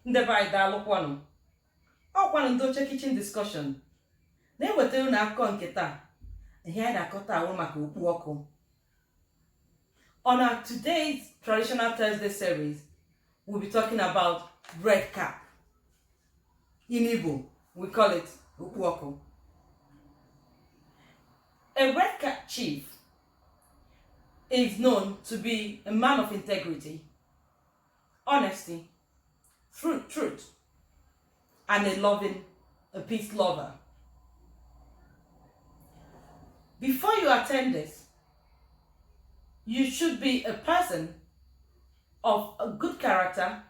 Ndị be anyị, daalụkwanụ. Ọkwanụ ndị oche Kitchen Discussion na-ewetara unu akụkọ nke taa. Ihe anyị na-akọ taa wụ maka okpu ọkụ. On our today's Traditional Thursday series, we'll be talking about red cap. In Igbo, we call it okpu ọkụ. A red cap chief is known to be a man of integrity, honesty, truth, and a peace lover. Before you attend this, you should be a person of a good character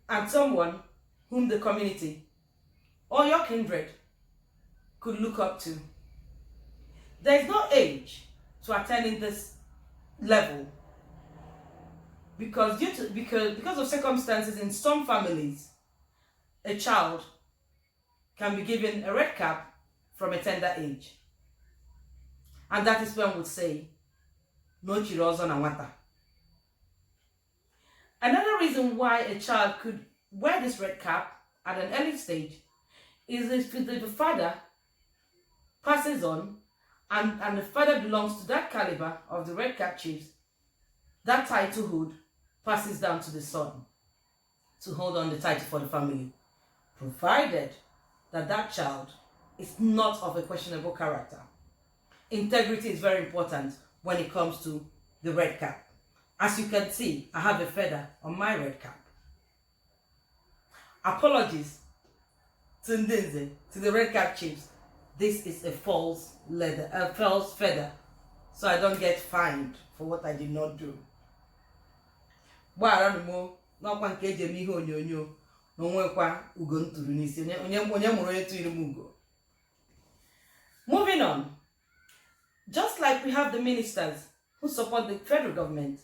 and someone whom the community or your kindred could look up to. There is no age to attending this level because due to because of circumstances in some families, a child can be given a red cap from a tender age. And that is when we would say, na o chiri ọzọ na nwata. Another reason why a child could wear this red cap at an early stage is if the father passes on and the father belongs to that caliber of the red cap chiefs, that titlehood passes down to the son to hold on the title for the family, provided that that child is not of a questionable character. Integrity is very important when it comes to the red cap. As you can see, I have a feather on my red cap. Apologies to ndị nze, to the red cap chiefs. This is a false leather, a false feather, so I don't get fined for what I did not do. Gbagharanụ m n'ọkwa nke eji eme ihe onyonyo na onwekwa ugo m tụrụ n'isi onye onye onye mụrụ onye tụrụ m ugo. Moving on, just like we have the ministers who support the federal government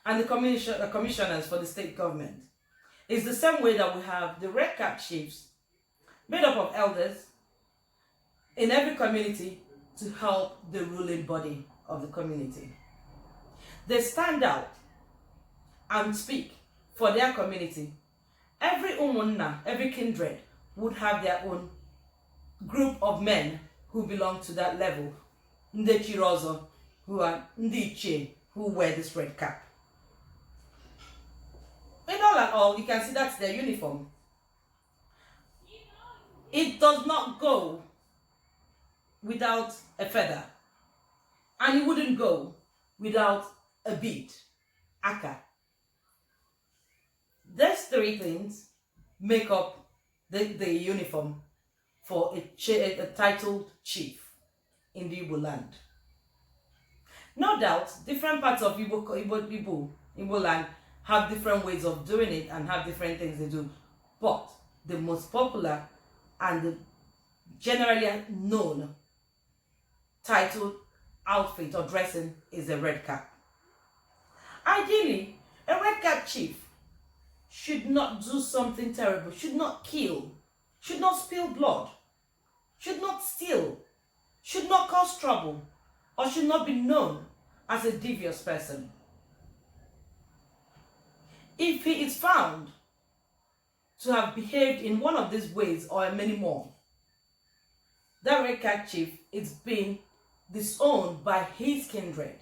and the commissioners for the state government, it's the same way that we have the red cap chiefs made up of elders in every community to help the ruling body of the community. They stand out and speak for their community. Every ụmụnna, every kindred would have their own group of men who belong to that level. Ndị chiri ọzọ, who are ndị ichie, who wear this red cap. In all and all, you can see that's their uniform. It does not go without a feather, and it wouldn't go without a bead, aka. These three things make up the uniform for a titled chief in the Igbo land. No doubt, different parts of Igbo land have different ways of doing it and have different things they do. But the most popular and the generally known titled outfit or dressing is a red cap. Ideally, a red cap chief should not do something terrible, should not kill, should not spill blood, should not steal, should not cause trouble, or should not be known as a devious person. If he is found to have behaved in one of these ways or many more, that red cap chief is being disowned by his kindred.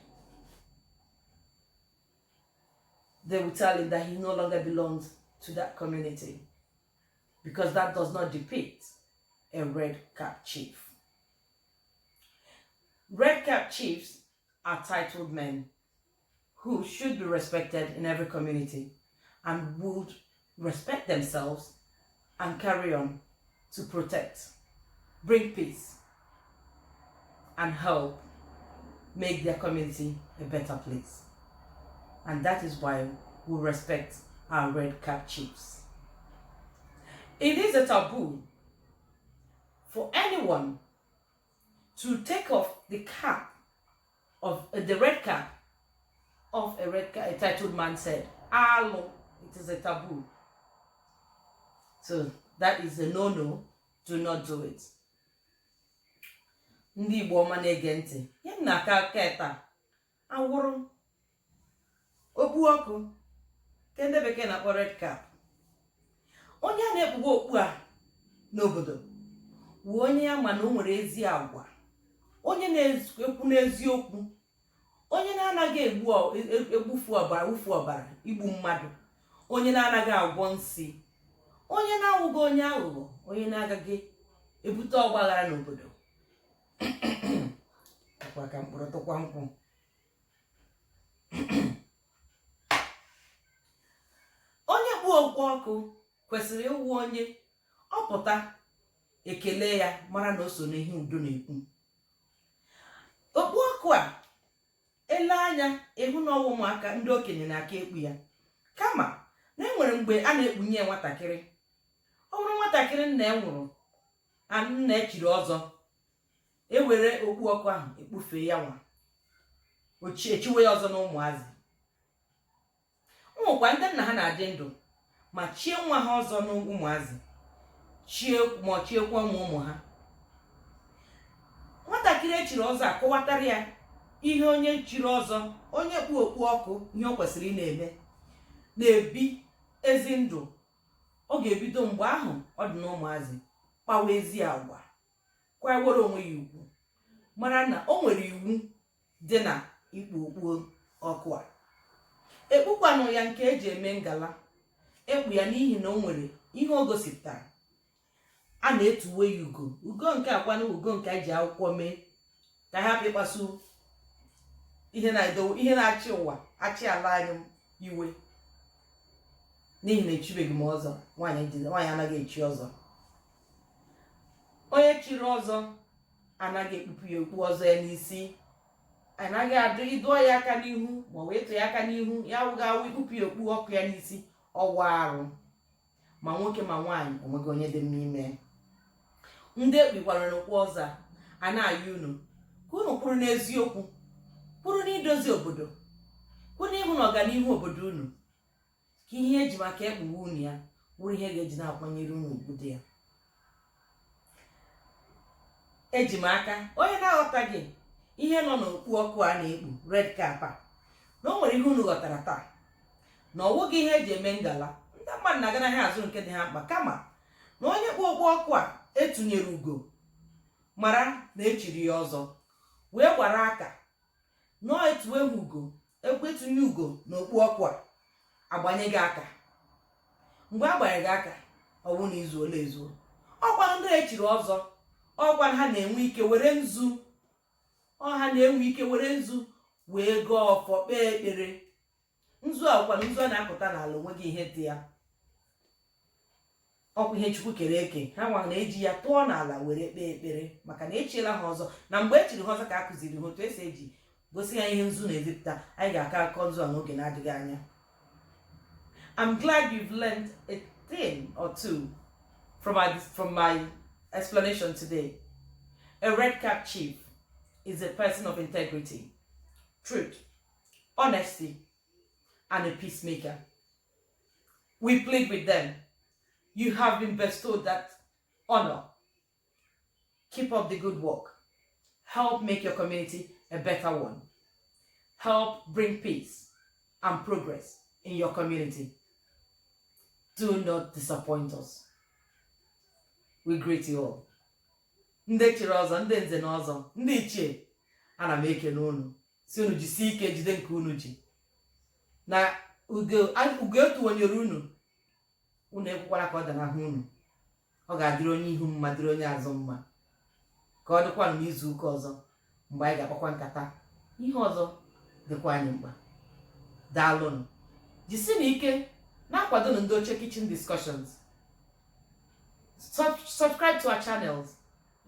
They will tell him that he no longer belongs to that community because that does not depict a red cap chief. Red cap chiefs are titled men who should be respected in every community and would respect themselves and carry on to protect, bring peace, and help make their community a better place. And that is why we respect our red cap chiefs. It is a taboo for anyone to take off the cap of the red cap of a red cap, a titled man said. Alụ, it is a taboo. So that is a no-no. Do not do it. Ndị Igbo ọma na-ege ntị, ihe m na-aka aka taa awụrụ okpu ọkụ nke ndị bekee na-akpọ red cap. Onye a na-ekpughe okpu a n'obodo wụ onye ya ma na o nwere ezi agwa, onye na-ekwu n'eziokwu, onye na-anaghị egbu egbufu ọbara, wufu ọbara, igbu mmadụ, onye na-anaghị agwọ nsị, onye na-awụghị onye aghụghọ, onye na-agaghị ebute ọgbaghara n'obodo. Ọkwa ka mkpụrụ tụkwa nkwụ. Onye kpu okpu ọkụ kwesịrị ịwụ onye ọ pụta ekele ya, mara na o so n'ihe udo na-ekwu. Okpu ọkụ a, ele anya ịhụ na ọwụ ụmụaka, ndị okenye na-aka ekpu ya, kama na enwere mgbe a na-ekpunye ya nwatakịrị. Ọ bụrụ nwatakịrị nna ya nwụrụ, nna echiri ọzọ, ewere okpu ọkụ ahụ ekpufee ya nwa, echiwe ya ọzọ na ụmụazị. Nwekwa ndị nna ha na-adị ndụ ma chie nwa ha ọzọ na ụmụazị, chie ma ọ chiekwa ụmụ ụmụ ha. Nwatakịrị echiri ọzọ akọwatara ya ihe onye chiri ọzọ, onye kpu okpu ọkụ, ihe o kwesịrị ị na-eme, na-ebi ezi ndụ. Ọ ga-ebido mgbe ahụ ọ dị n'ụmụazị kpawa ezi agwa, kwanyere onwe ya ugwu, mara na o nwere iwu dị na ikpu okpu ọkụ a. Ekpukwanụ ya nke eji eme ngala, ekpu ya n'ihi na o nwere ihe o gosipụtara. A na-etuwe ya ugo, ugo nke akwanụ, ugo nke eji akwụkwọ mee, ka hapụ ịkpasu ihe na-edowe ihe na-achị ụwa, achị ala anyị iwe, n'ihi na echibeghị m ọzọ. Nwaanyị anaghị echi ọzọ. Onye chiri ọzọ anaghị ekpupu ya okpu ọzọ ya n'isi, anaghị adụ ịdụọ ya aka n'ihu ma ọ wee tụ ya aka n'ihu ya, awụghị awụ ikpupu ya okpu ọkụ ya n'isi, ọwa arụ. Ma nwoke ma nwaanyị, onweghị onye dị mma ime. Ndị ekpikwara n'okpu ọzọ a na-ayọ unu ka unu kwuru n'eziokwu, kwuru n'idozi obodo, kwuru n'ịhụ na ọganihu obodo unu, ka ihe eji maka ekpuwe unu ya wụrụ ihe ga-eji na-akwanyere unu ugwu dị ya. Eji m aka onye na-aghọtaghị ihe nọ n'okpu ọkụ a na-ekpu, red cap a, na o nwere ihe unu ghọtara taa, na ọ wụghị ihe eji eme ngala, ndị mmadụ na-aganaghị azụ nke dị ha mkpa, kama na onye kpu okpu ọkụ a etunyere ugo mara na echiri ya ọzọ, wee gbara aka nọọ etuwe ha ugo, ekwe etunye ugo n'okpu ọkụ a, agbanye gị aka. Mgbe agbanye gị aka, ọ bụ na izu ole ezuo. Ọkwa ndị echiri ọzọ, ọkwa ha na-enwe ike were nzu, ọ ha na-enwe ike were nzu wee gọọ ọfọ, kpee ekpere. Nzu a ọkwa nzu a na-apụta n'ala, onweghị ihe dị ya, ọkwa ihe Chukwu kere eke. Ha nwa na-eji ya tụọ n'ala were kpee ekpere, maka na echiela ha ọzọ. Na mgbe echiri ha ọzọ ka a kụziri ha otu esi eji gosi ha ihe nzu na-ezipụta. Anyị ga-akọ akụkọ nzu a n'oge na-adịghị anya. I'm glad you've learned a thing or two from my explanation today. A red cap chief is a person of integrity, truth, honesty, and a peacemaker. We plead with them. You have been bestowed that honor. Keep up the good work. Help make your community a better one. Help bring peace and progress in your community. Do not disappoint us. We greet you all. Ndị chiri ọzọ, ndị nze na ọzọ, ndị ichie, ana m ekene unu, si unu jisie ike jide nke unu ji na ugo. Ugo etuwonyere unu, unu ekwekwara ka ọ danahụ unu. Ọ ga-adịrị onye ihu mma, dịrị onye azụ mma. Ka ọ dịkwa n'izu ụka ọzọ, mgbe anyị ga-akpakwa nkata ihe ọzọ dịkwa anyị mkpa. Daalụnụ, jisinụ ike na-akwadonụ ndị Oche Kitchen Discussions. Subscribe to our channels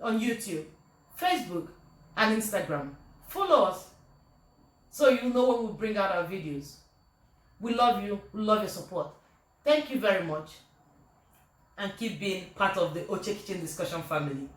on YouTube, Facebook and Instagram. Follow us so you know when we bring out our videos. We love you. We love your support. Thank you very much and keep being part of the Oche Kitchen Discussion family.